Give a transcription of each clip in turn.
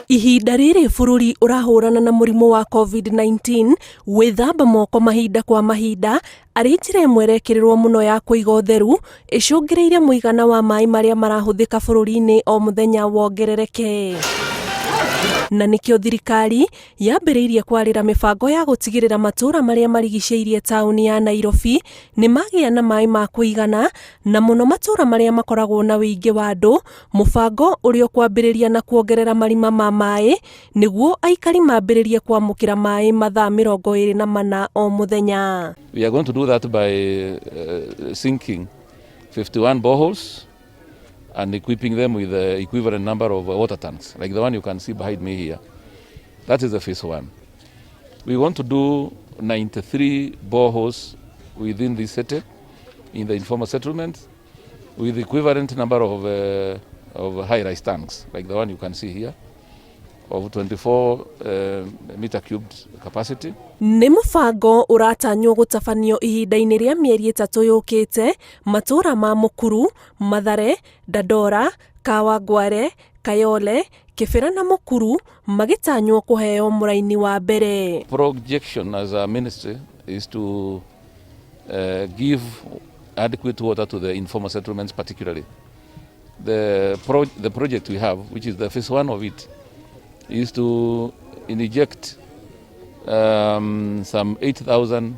Ihinda rĩrĩ bũrũri ũrahũrana na mũrimũ wa COVID-19, gwĩthamba moko mahinda kwa mahinda arĩ njĩra ĩmwe ĩrekĩrĩrwo mũno ya kũiga ũtheru, ĩcũngĩrĩirie mũigana wa maĩ marĩa marahũthĩka bũrũri-inĩ o mũthenya wongerereke. Na nĩkĩo thirikari yambĩrĩirie kwarĩra mĩbango ya gũtigĩrĩra matũũra marĩa marigicĩirie taũni ya Nairobi nĩ magĩa na maĩ ma kũigana, na mũno matũũra marĩa makoragwo na ũingĩ wa andũ, mũbango ũrĩa ũkwambĩrĩria na kuongerera marima ma maĩ nĩguo aikari mambĩrĩrie kwamũkĩra maĩ mathaa 24 o mũthenya. We are going to do that by sinking 51 boreholes and equipping them with the equivalent number of water tanks, like the one you can see behind me here. That is the phase one. We want to do 93 boreholes within this city, in the informal settlements, with equivalent number of high-rise tanks, like the one you can see here, of 24 meter cubed capacity. Nĩ mũbango ũratanywo gũtabanio ihinda-inĩ rĩa mĩeri 3 yũkĩte matũũra ma Mukuru, Mathare, Dandora, Kawangware, Kayole, Kibera na Mukuru magĩtanywo kũheo mũraini wa mbere. Projection as a ministry is to give adequate water to the informal settlements particularly. The project we have, which is the phase one of it, is to inject some 8,000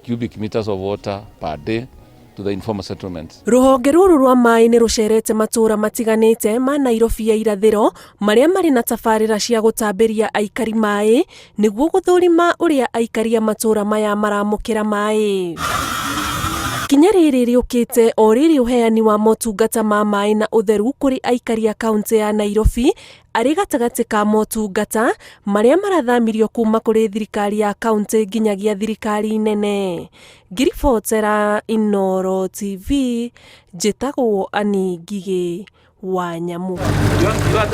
cubic meters of water per day to the informal settlements. Rũhonge rũrũ rwa maĩ nĩ rũcerete matũũra matiganĩte ma Nairobi ya irathĩro marĩa marĩ na tabarĩra cia gũtambĩria aikari maĩ nĩguo gũthũrima ũrĩa aikari a matũũra maya maramũkĩra maĩ. Ikinya rĩrĩ rĩũkĩte o rĩrĩ ũheani wa motungata ma maĩ na ũtheru kũrĩ aikari a kaunti ya Nairobi arĩ gatagatĩ ka motungata marĩa marathamirio kuma kũrĩ thirikari ya kaunti nginyagia thirikari nene. Ngiribotera Inooro TV, njĩtagwo Annie Ngigĩ wa Nyamu.